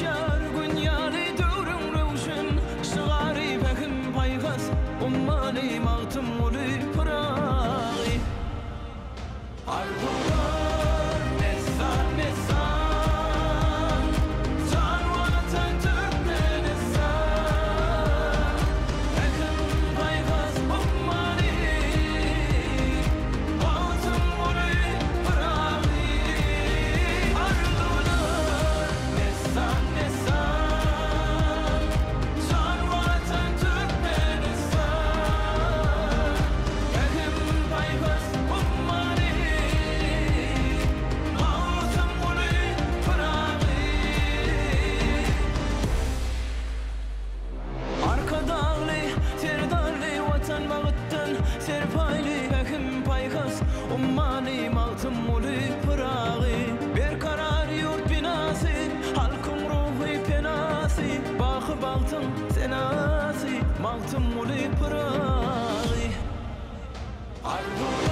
Joşýar Gün ýaly döwrüň röwşen şygary Pähim-paýhas ummany Magtymguly Pyragy. Arzuwlar messan-messan, Jan Watan Türkmenistan. Pähim-paýhas ummany Magtymguly Pyragy. Arzuwlar messan-messan, Jan Watan Türkmenistan. Pähim-paýhas ummany Magtymguly Pyragy. Arkadagly, Serdarly Watan bagtdan serpaýly, Pähim-paýhas ummany Magtymguly Pyragy. Berkarar ýurt binasy, Halkyň ruhy penasy, Baky bagtyň senasy Magtymguly Pyragy. Arzuwlar.